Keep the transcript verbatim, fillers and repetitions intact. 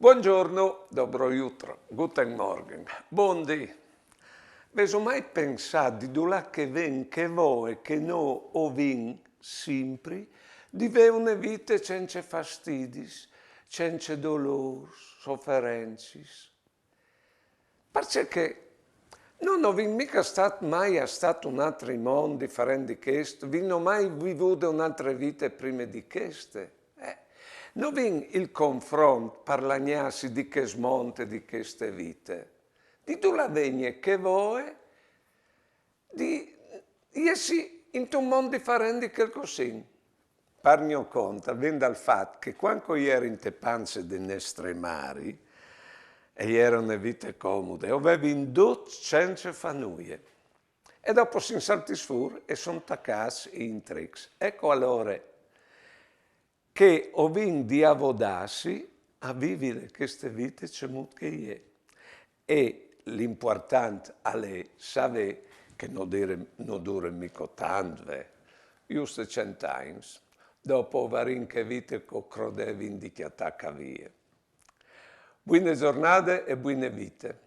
Buongiorno, dobro jutro, guten Morgen, bundì. Vêso mai pensât di dulà che ven chê voie che nô o vin simpri di vê une vite cence fastidis, cence dolôrs, soferencis? Parcè che nô no vin mica stât mai a stât un altri mont diferent di chest, vin no mai vivude une altre vite prime di cheste. Eh, no vin il confront par lagnâsi di chest mont e di cheste vite. Di dulà vegnie chê voie di jessi intun mont diferent di chel che o sin? Par gno cont, al ven dal fat che cuant che o jerin te pance de nestre mari, e jere une vite comude, o vevin dut cence fâ nuie. E dopo o sin saltîts fûr e o sin tacâts intrics. Eco alore che o vin di avodâsi a vivile cheste vite cemût che e je. E l'impuartant al è savê che no dire, no dure mico tant, ve, juste cent agns. Dopo o varìn chê vite che o crodevin di cjatâ ca vie. Buine zornade e buine vite.